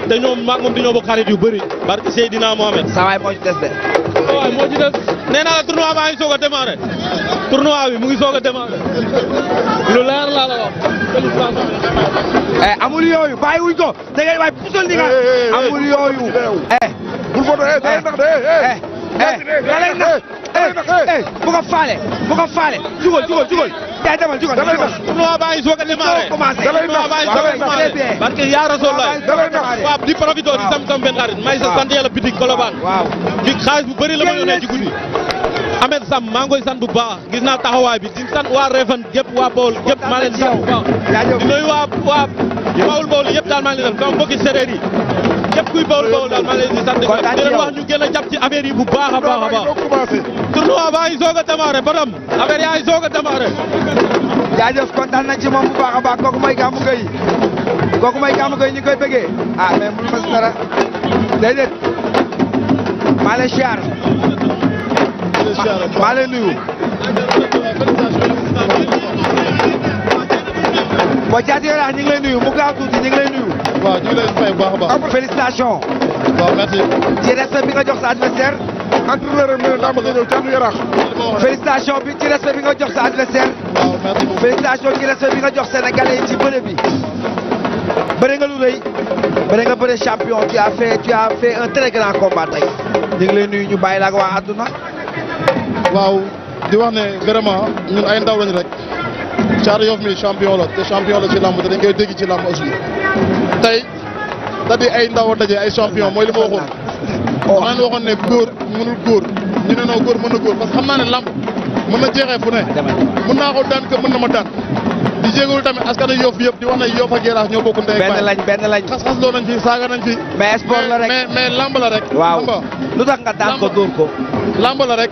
te ñoom maag moom dañoo bokk xarit yu bëri barke Seydina Mohamed. saa waay moo ci des de. waaw moo ci des nee naa la tournoi baa ngi soog a démarré tournoi bi mu ngi soog a démarré lu leer laa la wax. amul yooyu bàyyiwuñ ko da ngay waay pusal ni nga amul yooyu. bul foto day nax de da lay nax bu ko faale jugal yaay demal jugal tournoi baa ngi soog a démarré tournoi baa ngi soog a démarré barke yaa Rasulullah waaw di profité di sam benn xarit may sa sant yàlla bitik Colobane di xaalis bu bëri la ma yónnee ci guddi Ahmed Sam maa ngi koy sant bu baax gis naa taxawaay bi di sant waa Réfane gépp waa Bawol gépp maa leen di sant bu baax di nuyu waa Bawol yëpp daal maa ngi leen di sant sama mbokki séeréer yi képp kuy Bawol daal maa ngi leen di sant di leen wax ñu gën a jàpp ci affaire yi bu baax a baax a baax tournoi baa ngi soog a démarré Badam affaire yaa ngi soog a démarré jaajëf kontaan nañ ci moom bu baax a baax kooku mooy Gamou Gueye ñu ngi koy bëggee mais mënu ma si dara déedéet maa lay siyaar maa lay nuyu boo caati Yaraax ñu ngi lay nuyu mu gaaw tuuti ñu ngi lay nuyu waaw ñu ngi lay fay bu baax a baax félicitations waaw merci ci respect bi nga jox sa adversaire entraîneur am ne daa bëgg a ñëw caatu Yaraax félicitations bi ci respect bi nga jox sa adversaire waaw merci beaucoup félicitations ci respect bi nga jox sénégalais yi ci bëre bi bëre nga lu rëy bëre nga bëre champion tu as fait un très grand combat tey ñu ngi lay nuyu ñu bàyyi la ak waa àdduna waaw di wax ne vraiment ñun ay ndaw lañ rek Caatu Yoff mi champion la te champion la ci lamb te dañ koy dégg ci lamb aussi tey da di ay ndaw a daje ay champion mooy li ma waxoon maa ngi waxoon ne góor mënul góor ñu ne noo góor mën na góor parce que xam naa ne lamb mën na jeexee fu ne mën naa ko daan que mën na ma daan di jégalu tamit askanu Yoff bi yëpp di wax ne Yoff ak Yaraax ñoo bokk ndey benn lañ xas-xas loo nañ fi saaga nañ fi mais sport la rek mais lamb la rek waaw lu tax nga daan ko dóor ko lamb la rek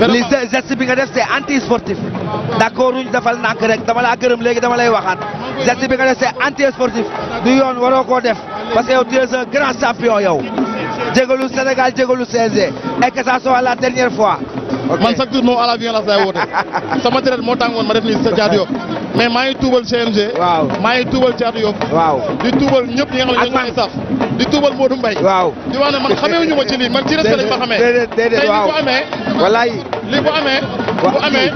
li geste bi nga def c'est anti sportif d'accord ruñ defal nànk rek dama laa gërëm léegi dama lay waxaat geste bi nga def c'est anti sportif du yoon waroo koo def parce que yow tu es un grand champion yow jégalu Sénégal jégalu CNG et que ça soit la dernière fois man chaque jour moom à la violence lay woote sama deret moo tàngoon ma def nii sa Caatu Yoff mais maa ngi tuubal CNG waaw maa ngi tuubal Caatu Yoff waaw di tuubal ñëpp ñi nga xam ne ñoo ngi saf di tuubal Modou Mbaye waaw di wax ne man xamee ñu ma ci lii man ci respect lañ ma xamee déedéet waaw li bu amee wallaay li bu amee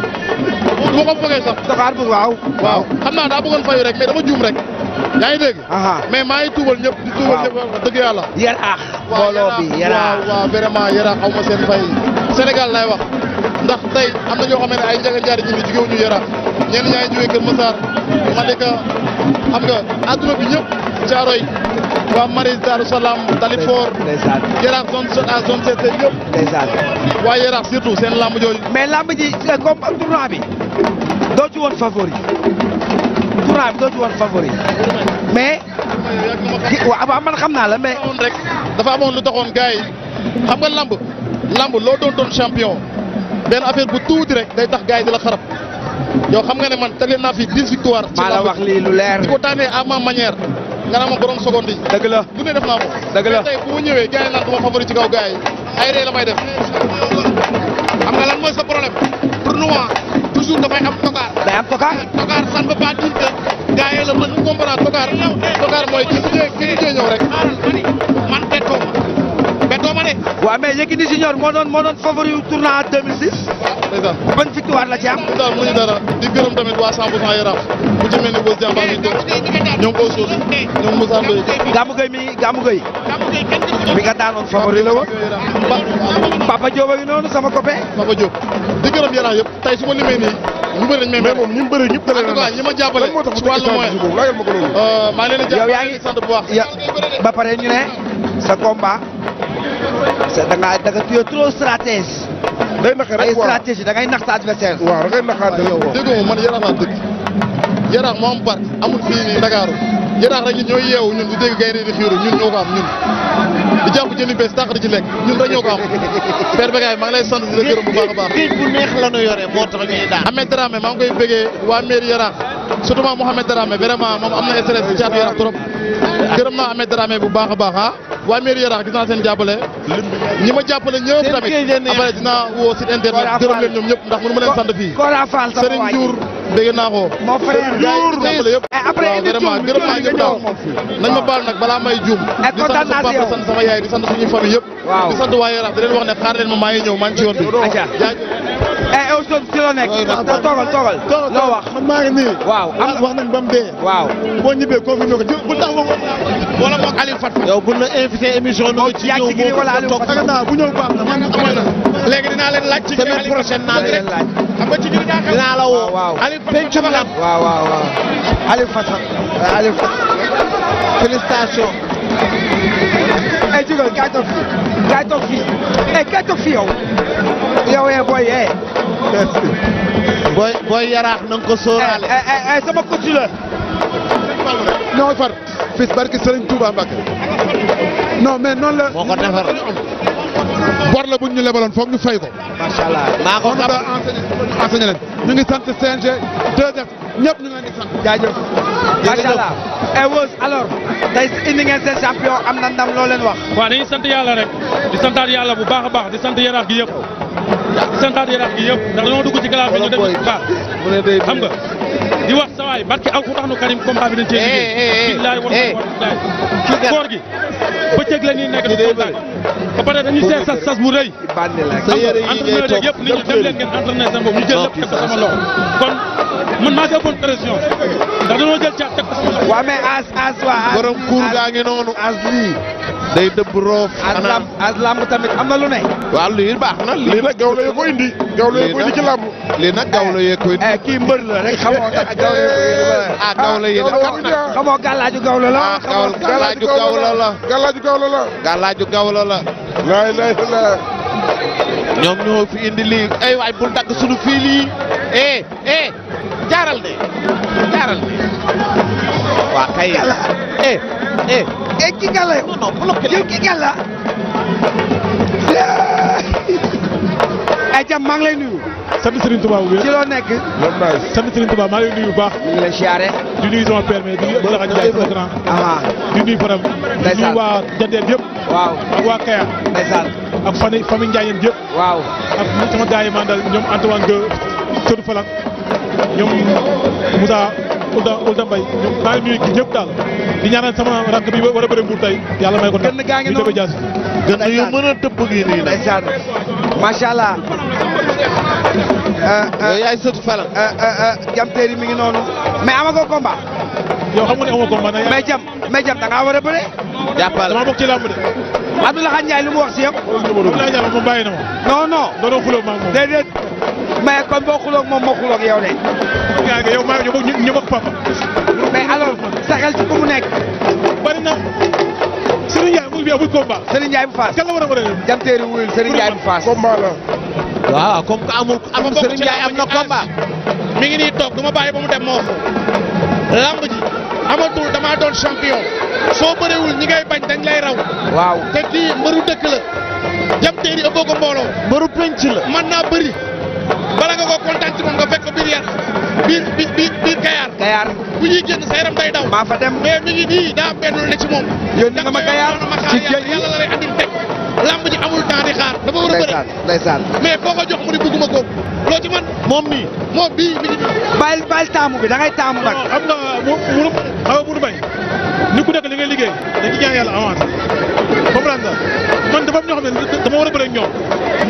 du ma ko bëggee sax doxaar bu waaw xam naa daa bëggoon fayu rek mais dama juum rek yaa ngi dégg mais maa ngi tuubal ñëpp di tuubal ñëpp dëgg yàlla Yaraax mbooloo bi Yaraax waaw vraiment Yaraax aw ma seen fay Sénégal lay wax ndax tey am na ñoo xam ne ay njaga njaari ñi jógewu ñu Yaraax ñenn ñaa ngi jógee Kër Massar Malika xam nga adduna bi ñëpp Caaroy waa Maris Darou Salam Dalifort Yaraax zone 7 ñëpp waa Yaraax surtout seen lamb jooju mais lamb ji comme tournoi bi doo ci woon favori mais waaw man xam naa la mais rek dafa amoon lu taxoon gars yi xam nga lamb loo doon champion benn affaire bu tuuti rek day tax gars yi di la xarab yow xam nga ne man tegle naa fi 10 victoire maa la wax lii lu leer di ko tànnee à ma manière nga naa ma borom seconde yi dëgg la lu ne def naa ko dëgg la tey bu ma ñëwee gars yi naan duma favori ci kaw gars yi ay ree la may def xam nga lan mooy sa problème tournoi toujours dafay am tokaar day am tokaar san ba pas dire que gars yi la mën a comprendre tokaar mooy ki mujjee ñëw rek man bettoo ma de waaw mais Yékini Junior moo doon favori yu tournoi en 2006 ndeysaan ban victoire la ci am daal mu ñu dara di gërëm tamit waa 100% Yaraax bu ci mel ni Bos Diamba mi toog ñoom Bos Sow ñoom Moussa Ndoye Gamou Gueye bi nga daanoon favori la woon Papa Diop a ngi noonu sama copain Papa Diop di gërëm Yaraax yëpp tey su ma limee nii ñu bëri dañ may moom ñi mu bëri ñëpp da leen ñi ma jàppale ci wàllu moyen maa ngi leen di yow yaa jàppale sant bu baax ba pare ñu ne sa combat da nga tu es trop stratège day naxe rek quoi stratégie da ngay nax sa adversaire waaw da ngay naxaate yow déggoo man Yaraax laa dëkk Yaraax moo am parc amul fii nii Dakar Yaraax rek ñun ñooy yeewu ñun di dégg gaynde di xiiru ñun ñoo ko am ñun di jàpp jën yu bees tàq di ci lekk ñun rek ñoo ko am Père Bécaye maa ngi lay sant di la gërëm bu baax a baax géej bu neex la ñu yore moo tax ñuy daan Ahmed Dramé maa ngi koy bëggee waa mairie Yaraax surtout Mohamed Dramé vraiment moom am na stress ci Caatu Yaraax trop gërëm naa Ahmed Dramé bu baax a baax waa mairie Yaraax gis naa seen jàppale ñi ma jàppale ñëpp tamit après dinaa woo site internet gërëm leen ñoom ñëpp ndax mënu ma leen sant fii Serigne Diour dégg naa ko. mon frère yëpp. après vraiment gërëm naa ñëpp daal nañ ma baal nag balaa may juum. di sant sa papa sant sama yaay di sant suñuy famille yëpp. waaw di sant waa Yaraax di leen wax ne xaar leen ma maa ngi ñëw maa ngi ci yoon bi. Ousmane ci loo nekk. toogal. loo wax. man maa ngi nii. waaw wax nañ ba mu dee. waaw. boo ñibbee confirmé ko bu tax wala moog Aliou Fatou. yow bu na invité émission bi nga ci ñëw wala Aliou Fatou bu ñëw baax na man léegi dinaa leen laaj ci semaine prochaine naa leen laaj. xam nga ci ñu dinaa la woo. waaw pencum lam. waaw. Aliou Fatou. félicitations. Jugal kaay toog fii. kaay toog fii yow. yow booy booy Yaraax na nga ko sóoraale. sama coach la. non far fils barki Serigne Touba Mbacke non mais noonu la. moo ko defar. bor la buñ ñu lebaloon foog ñu fay ko. macha allah maa ko xam enseigné leen ñu ngi sant CNG 2F ñëpp ñu ngi leen di sant. jaajëf. macha allah. Wos alors tey indi ngeen seen champion am na ndam loo leen wax. waaw dañuy sant yàlla rek di santaat yàlla bu baax a baax di sant Yaraax gi yëpp di santaat Yaraax gi yëpp ndax dañoo dugg ci glace bi ñu def ci baax xam nga di wax sa waay barki alxuraanu karim combat bi dañ cee liggéey billaay wallaay koor gi bëccëg la ñuy nekk di kontaan ba pare dañuy seet sas bu rëy entraîneur yeeg yëpp nit ñi dem leen ngeen entraîné seen bopp ñu jël lépp teg ko sama loxo kon man maa ngi ëppoon pression ndax dañoo jël caat teg ko sama loxo. waaw mais as borom kuur gaa ngi noonu. as lii. day dëbb roof. as lamb tamit am na lu ne. waaw lii baax na. lii nag gaw la yee ko indi. gaw la yee ko indi ci lamb. lii nag gaw la yee ko indi. kii mbër la rek xamoo tax gaw la yee ko indi. gaw la yee la xamoo gàllaaju gaw la la. gàllaaju gaw la la. gàllaaju gaw la la. gàllaaju gaw la la. laay. ñoom ñoo fi indi lii ay waay bul dagg sunu fii lii. jaaral ne. waa kay. kii gàlla yow. non bloqué yow kii gàlla. jàmm maa ngi lay nuyu. sant Serigne Touba bu wér. ci loo nekk. sant Serigne Touba maa ngi lay nuyu bu baax. ñu ngi lay siyaare. di nuyu sama père mais di nuyu Abdoulaye Ndiaye sama grand. di nuyu Faram. di nuyu waa Jandeer yëpp. waaw ak waa Kaya. ndeysaan. ak famille Ndiaye yëpp. waaw. ak sama gars yi mandal ñoom Antoine Gueye Sodou Falak ñoom Moussa Oulda Mbaye ñoom maa ngi nuyu ñëpp daal di ñaanal sama rakk bi war a bëre Mbour tey yàlla may ko gën gaa ngi noonu gën yu mën a tëbb ngi nii nag. ndeysaan macha allah. yow yaay Sodou Falak. Jam Téeri mi ngi noonu. mais amagoo combat. yow xam nga ne amoo combat nag. mais Jam da ngaa war a bëre. jàppal dama bokk ci làmb de. Abdoulaye Ndiaye lu mu wax si yow. Abdoulaye Ndiaye moom bàyyi na ma. non. doonoo xulóog maa moom. déedéet. mais kon boo xulóog moom moo xulóog yow de. yow maa ñëw ak papa. mais alors sa xel ci ku mu nekk. bari na Serigne Ndiaye muy combat. Serigne Ndiaye bu Fass. kan la war a bëre. Jam Téeri wuyul Serigne Ndiaye bu Fass. combat la. waaw comme que amul Serigne Ndiaye am na combat. mi ngi nii toog du ma bàyyi ba mu dem moo ko lamb ji amatul damaa doon champion soo bëriwul ñi ngay bañ dañ lay raw. waaw te kii mbëru dëkk la Jam Téeri ëppoo ko mbooloo. mbëru penc la. mën naa bëri bala nga ko kontaan ci moom nga fekk ko biir yar biir Kayar. bu ñuy génn sa yaram day daw. maa fa dem mais mi ngi nii daa am benn lu ne ci moom. yónni nga ma Kayar ci géej gi yàlla la lay andil teg lamb ji amul temps di xaar dafa war a bëri. ndeysaan mais foo ko jox mu ni bëgguma ko loo ci man moom bii mi ngi nii. bàyyi taamu bi da ngay taamu nag. xam nga Mourou Mbaye ni ku nekk li ngay liggéey dañ ci ñaan yàlla avance comprendre nga man dafa am ñoo xam ne dama war a bëre ak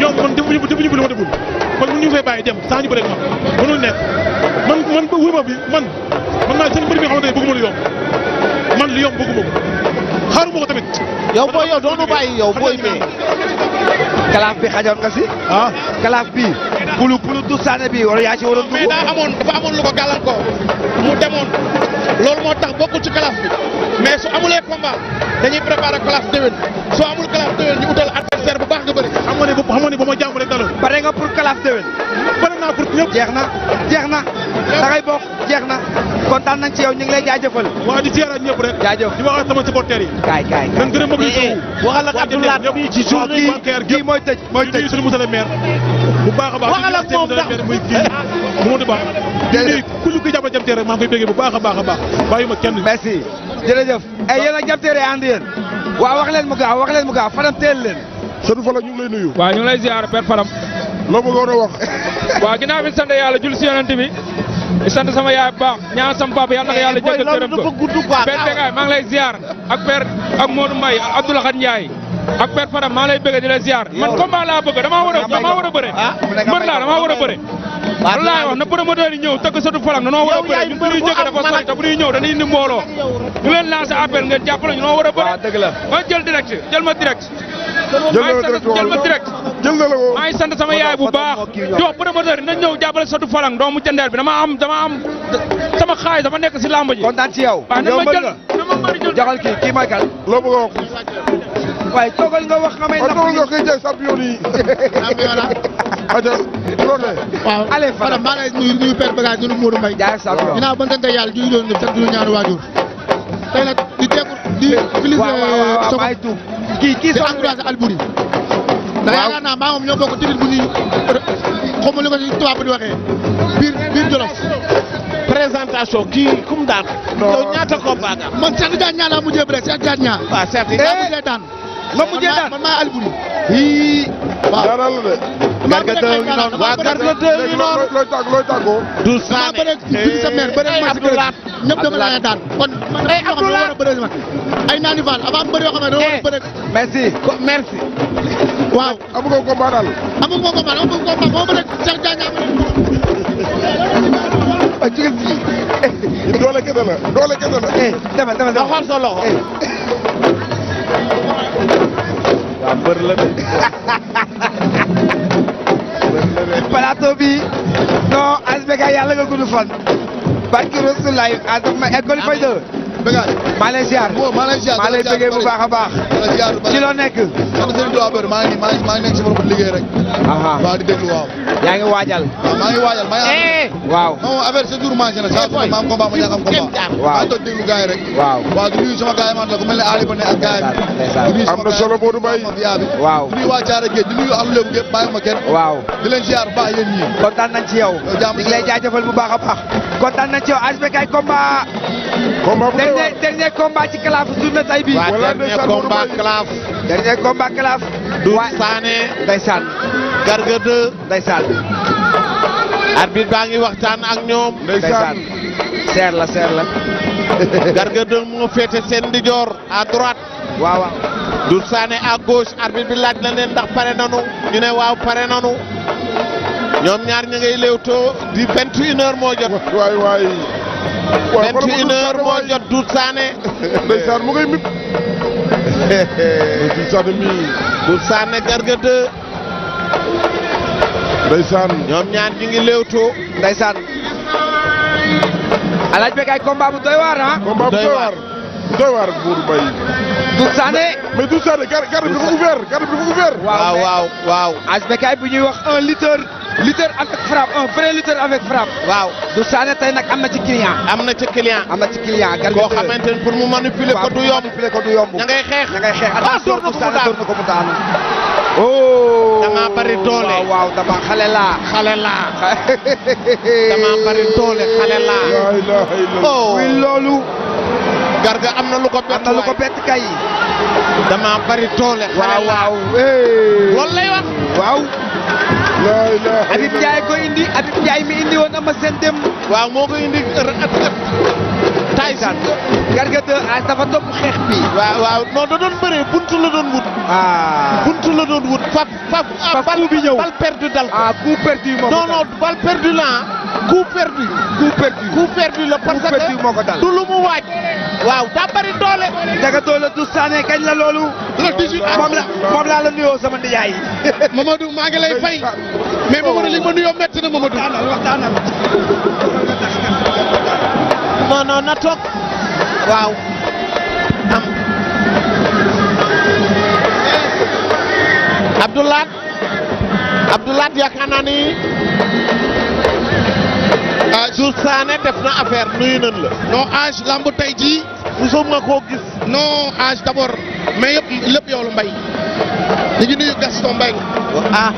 ñoom man defuñu lu ma deful kon mun ñu fay bàyyi dem saa ñu bëre ak man mënul nekk man wurma bi man maa seen mbir mi nga xamante ne bëgguma lu yomb man lu yomb bëgguma ko xaaruma ko tamit. yow doonu bàyyi yow booy mee. kalaaf bi xajoon nga si. kalaaf bi pulu du saane bi wala yaa ci waroon dugg. mais dafa amoon lu ko gàllankoor mu demoon loolu moo tax bokkul ci kalaaf bi mais su amulee combat dañuy préparer kalaaf déwén soo amul kalaaf déwén ñu utal adversaire bu baax nga bëri. xam nga ne ba ma jàmm rek daloon. pare nga pour kalaaf déwén. pare naa pour ñëpp. jeex na da ngay bokk jeex na kontaan nañ ci yow ñu ngi lay jaajëfal. waaw di ziaraat ñëpp rek. jaajëf di wax sama supporters yi. kaay nan gën a mobilisé wu. waxal ak Abdoulaye bii ci jour bi kii mooy tëj di suñu monsieur le maire bu baax a baax. waxal ak moom ndax muy kii Momadou Ba. di ku ñu koy jàppale Jam Téeri rek maa ngi koy béggee bu baax a baax a baax bàyyuma kenn. merci jërëjëf. yéen ak Jam Téeri ànd yéen. waaw wax leen mu gaaw Fadam teel leen. Sëñ Fala ñu ngi lay nuyu. waaw ñu ngi lay ziar Père Fadam. loo bëggoon a wax. waaw ginnaaw bi sant yàlla jul si yonent bi di sant sama yaay bu baax ñaan sama papa yàlla na ko yàlla jéggal gërëm ko père Begaay maa ngi lay ziar ak père ak Modou Mbaye ak Abdoulaye Ndiaye ak père Fadam maa lay bëgg di la ziar man combat laa bëgg damaa war a bëre mbër laa damaa war a bëre loolu laay wax na promoteur yi ñëw tëgg satu falang danoo war a bëre ñun bu ñuy jóge dafa sori te bu ñuy ñëw dañuy indi mbooloo ñu leen lancé appel ngeen jàppale ñu noo war a bëre ma jël direct jël ma direct jël ma direct maa ngi sant sama yaay bu baax di wax promoteur yi nañ ñëw jàppale satu falang doomu jëndeer bi dama am sama xaalis dafa nekk si lamb ji kontaan ci yow waaw na ma jël joxal kii mooy kan loo bëgg a wax waaye toogal nga wax nga may toogal nga koy jaay champion yi aja loolu waaw allez Fadam maa ngi lay nuyu père Begaay nuyu Modou Mbaye jaay champion ginnaaw ba sant yàlla ñu doon def sant ñu ñaanu waajur tey nag di teeku di félicité maay tuub kii di encouragé Albouri ndax yaakaar naa maa moom ñoo bokk tirit bu ñuy xaw ma li ko ci tubaab di waxee biir Jolof présentation kii kum daan. yow ñaata combat nga. man Cheikh Tidiane Niang laa mujjee bëre Cheikh Tidiane Niang. waaw Cheikh Tidiane mujjee daan. ma mujjee daan man maa Albouri. waaw daanaka la de. Garga 2 ngi noonu waaw Garga 2 ngi noonu. looy tàggoo. du Sané bëre fii sa mère bëre ma si kër ñëpp dama la daan kon man ay yoo xam ne war a bëre man ay naani Fall avant bëre yoo xam ne dama war a bëre. merci merci. waaw amu ko combat daal. amu ko combat boo bëre Cheikh Tidiane waaw jóge fii doole kese la doole kese la. demal nga xool sa loxo. waaw mbër la de. plateau bi non Asbega yàlla nga gudd fan. barki Rasulaay école Faye 2. Begaay maa lay ziar. maa lay ziar maa lay bëggee bu baax a baax. ci loo nekk. maa ngi nekk si borom liggéey rek. waaw di déglu waaw. yaa ngi waajal. waaw maa ngi waajal maa ngi waaw. non affaire c'est dur manqué na saa su ne ma am combat ma ñàkk am combat. waaw maa ngi doon déglu gars yi rek. waaw waaw di nuyu sama gars yi man la ku mel ne Ali Bane ak gars yi. am na solo Modou Mbaye. waaw di nuyu waa Thiaré Géej di nuyu àll lépp gépp bàyyi ma kenn. waaw di leen ziar bu baax yéen ñii. kontaan nañ ci yow. ñu ngi lay jaajëfal bu baax a baax. kontaan nañ ci yow Asbega combat. combat bu dernier combat ci Calaf journée tay bi. waaw dernier combat Calaf. dernier combat Calaf. Doudou Sané. ndeysaan. Garga 2. ndeysaan. arbitre baa ngi waxtaan ak ñoom. ndeysaan. seer la. Garga 2 moo féete seen ndijoor à droite. waaw. Doudou Sané à gauche arbitre bi laaj na leen ndax pare nanu ñu ne waaw pare nanu ñoom ñaar ñu ngay léewtoo di 21h moo jot. waay 21h moo jot Doudou Sané. ndeysaan mu ngay mit. Doudou Sané Garga 2. ndeysaan. ñoom ñaar ñu ngi léewtoo. ndeysaan. alaaj Begaay combat bu doy waar ah. combat bu doy waar. doy waar Modou Mbaye. Doudou Sané. mais Doudou Sané garde bi dafa ouvert. waaw. Asbega bu ñuy wax un lutteur avec frappe un vrai lutteur avec frappe. waaw Doudou Sané tey nag am na ci client. am na ci client. Garga koo xamante ne pour mu manipuler ko du yomb. ña ngay xeex. attention door na ko mu daanu. oh. dama bari doole. waaw dama xale laa. dama bari doole xale laa. la ilaha illallah. oh oui loolu. Garga am na lu ko bett. kay. dama bari doole. xale laa loolu lay wax. waaw. la ilaha Habib Ndiaye ko indi Habib Ndiaye mi indi woon ama seen dem. waaw moo ko indi Tyson. Garga 2 dafa topp xeex bi. waaw non da doon bëree buntu la doon wut. buntu la doon wut fab coup bi ñëw bal perdu dal ko. coup perdu moo ko dal. non bal perdu la coup perdu. coup perdu la parce que moo ko dal. du lu mu waaj. waaw daa bari doole. Garga 2 la Doudou Sané kañ la loolu. le 18 moom laa la nuyoo sama ndiyaay. Mamadou maa ngi lay fay. mais Mamadou li ma nuyoo métti na Mamadou. waxtaanal. non na toog. waaw. Abdoulaye yaakaar naa ni. Doudou Sané def na affaire nuyu nañ la. non âge lamb tey jii. musuma koo gis. non âge d'abord mais lépp yow la Mbaye. ñu ngi nuyu Gaston Mbengue. ah.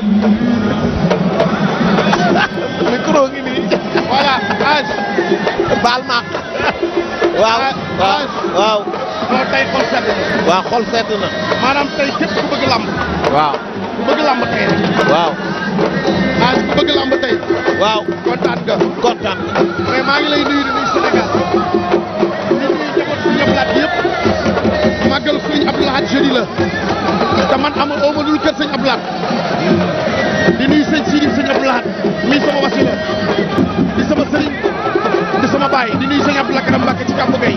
micro ngi nii. voilà âge. baal ma. waaw. non tey xol sedd na. waaw xol sedd na. maanaam tey képp ku bëgg lamb. waaw. ku bëgg lamb tey rek. waaw. ah bëgg lamb tey. waaw kontaan nga. kontaan nga. mais maa ngi lay nuyu di nuyu Sénégal di nuyu njaboot suñu Abdou Lahad yëpp màggal suñu Abdou Lahad jeudi la te man ama ooma dul kër sëñ Abdou Lahad di nuyu sëñ Sidi sëñ Abdou Lahad mii sama wasila di sama sëriñ di sama baay di nuyu sëñ Abdou Lahad Karam Mbàkke ci Kàmbu Gay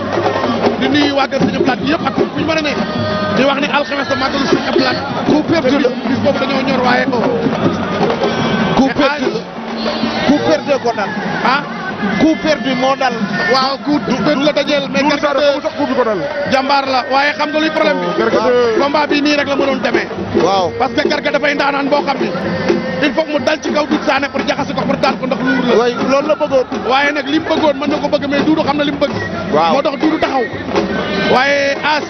di nuyu waa kër sëñ Abdou Lahad yëpp ak fu ñu mën a ne di wax ni alxames la màggalu sëñ Abdou Lahad ku perdu la bis boobu dañoo ñor waaye coup perdu ko dal ah coup perdu moo dal. waaw coup perdu la dajeel mais jàmbaar la waaye xam nga luy problème bi combat bi nii rek la mënoon demee waaw parce que Garga dafay ndaanaan boo xam ni il faut mu dal ci kaw Doudou Sané pour jaxase ko pour daan ko ndax luur la way loolu la bëggoon waaye nag li mu bëggoon mën na ko bëgg mais Doudou xam na li mu bëgg waaw moo tax Doudou taxaw waaye as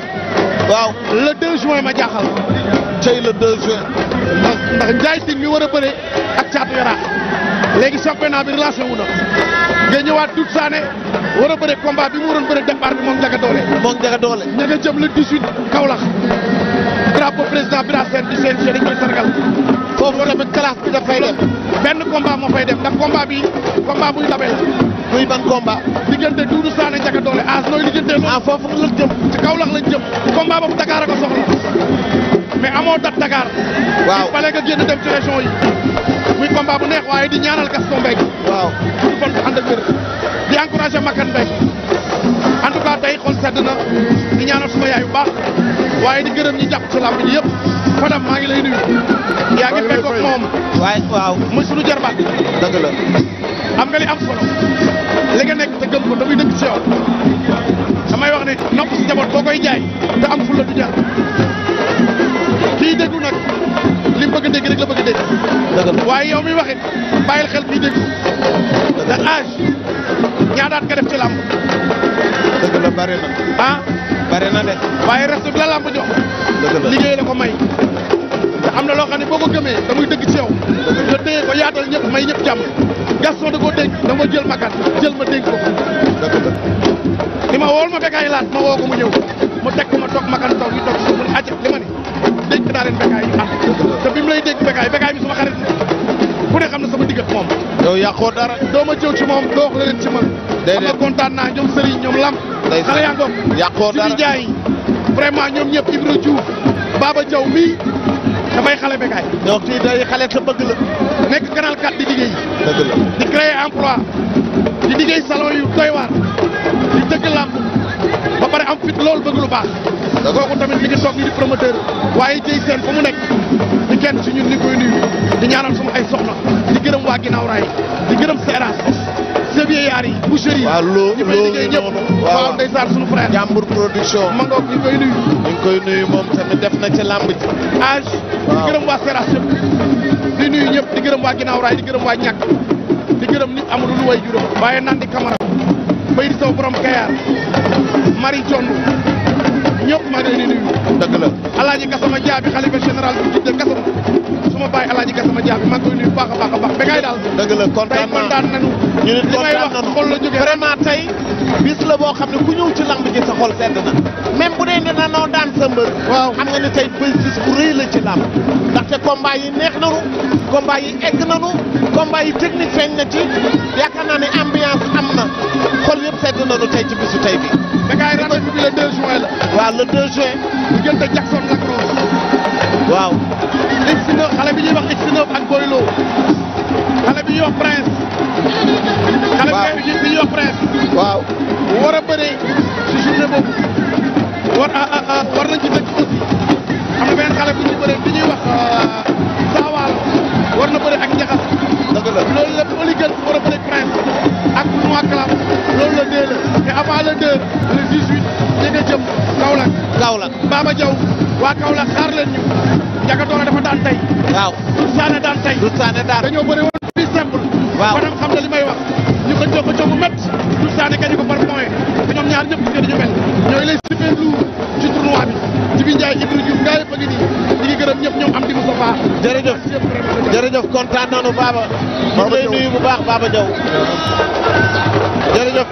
waaw le 2 juin ma jaaxal tey le 2 juin ndax Ndiaye Tine mi war a bëre ak Thiatou Yarakh léegi championnat bi relancé wu na nga ñëwaat Doudou Sané war a bëre combat bi mu waroon bëre départ bi moom Ndiaga Dollé ña nga jëm le 18 Kaolack drapeau président Bira Sène di CNG dañ koy sargal foofu tamit classe bi dafay dem benn combat moo fay dem ndax combat bi combat buy dabe la muy ban combat diggante Doudou Sané Ndiaga Dollé as nooy liggéeyantee loolu foofu la jëm ci Kaolack lañ jëm combat boobu Dakar a ko soxla mais amoo date Dakar waaw fallait nga génn dem ci région yi muy combat bu neex waaye di ñaanal Gaston Mbengue waaw pour fan ànd ak wér di encouragé Makan Mbengue en tout cas tey xol sedd na di ñaanal suma yaay bu baax waaye di gërëm ñi jàpp ci làmb ji yëpp Fadam maa ngi lay nuyu yaa ngi fekk ak moom waaw muy sunu jarbaat dëgg la am nga li am solo li nga nekk te gëm ko damuy dëkk ci yow damay wax ne nopp si njaboot boo koy jaay te am fulla du jar kii déglu nag li mu bëgg a dégg rek la bëgg a dégg dëgg la waaye yow mi waxit bàyyil xel kii déglu ndax âge ñaadaat nga def ci làmb dëgg la bari na ah bari na de waaye reste bi la làmb jox dëgg la liggéey la ko may te am na loo xam ne boo ko gëmee da muy dëgg ci yow nga téye ko yaatal ñëpp may ñëpp jàmm Gaston da koo dénk da ma jël Makan jël ma dénk ko dëgg la li ma wool ma Bécaye laat ma woo ko mu ñëw mu teg ko ma toog Makan toog ñu toog si mu ne acca li ma ni dénk naa leen Bécaye ñu ànd te bi mu lay dénk Bécaye bi suma xarit ku ne xam na sama digg ak moom yow yàqoo dara doo ma jëw ci moom doo wax la leen ci man xam nga kontaan naa ñoom Serigne ñoom Lam xale yaa ngoog yàqoo dara Sidi Ndiaye vraiment ñoom ñëpp Ibra Diouf Baba Diaw mii damay xale Bécaye ñoo kii day xale sa bëgg la nekk Canal 4 di liggéey dëgg la di créer emploi di liggéey salon yu doy waar di dëgg làmb ba pare am fit loolu bëgg lu baax kooku tamit mi ngi toog ni di promoteur waaye jëy seen fa mu nekk di kenn ci ñun ni koy nuyu di ñaanal suma ay soxna di gërëm waa ginnaaw raay di gërëm Seras Sévier yaar yi boucherie yi ñi fay liggéey ñëpp waaw ndeysaan suñu frère Jàmbur production ma ngoog ñu koy nuyu ñu ngi koy nuyu moom tamit def na ci làmb ji âge di gërëm waa Seras yëpp di nuyu ñëpp di gërëm waa ginnaaw raay di gërëm waa ñàkk di gërëm nit amul lu way juróom waaye naan di Camara bay di saw borom Kayar Marie John ñëpp maa ngi leen di nuyu dëgg la Alaaji Gassama Jaabi xalifa général bu Jidde Gassama suma baay Alaaji Gassama Jaabi maa ngi koy nuyu baax a baax a baax Bécaye daal dëgg la tey kontaan nañu ñu nit li may wax kontaan nañu xol la jógee vraiment tey bis la boo xam ne ku ñëw ci lamb ji sa xol sedd na même bu dee ne danoo daan sa mbër waaw xam nga ni tey bis bu rëy la ci lamb ndaxte combat yi neex nanu combat yi egg nanu combat yi technique feeñ na ci yaakaar naa ne ambiance am na xol yëpp sedd nanu tey ci bisu tey bi Bécaye rendez-vous bi le 2 juin la waaw le 2 juin diggante Jackson Lac Rose waaw X9 xale bi ñuy wax X9 ak Boylo xale bi ñuy wax Prince xale bi ñuy wax Prince waaw war a bëre ci journée boobu war nañ ci dëkk aussi am na beneen xale bu ñu bëree bi ñuy wax Saawaalo war na bëre ak Njaxas dëgg la loolu la Polygal war a bëre Prince ak Noa Clam loolu la 2 la te avant le 2 le 18 ñu nga jëm Kaolack Baba Diaw waa Kaolack xaar leen ñu Ndiaga Dollé dafa daan tey waaw Doudou Sané daan tey Doudou Sané daan dañoo bëri woon bi simple waaw Fadam xam na li may wax ñu ko jox ko jox bu métti Doudou Sané gañe ko par point te ñoom ñaar ñëpp gis nga dañu mel ñooy lay super lourd ci tournoi bi Jibi Ndiaye Ibra Diouf gaa yëpp a ngi nii ñu ngi gërëm ñëpp ñoom am di Moustapha jërëjëf kontaan nañu Baba ñu ngi lay nuyu bu baax Baba Diaw jërëjëf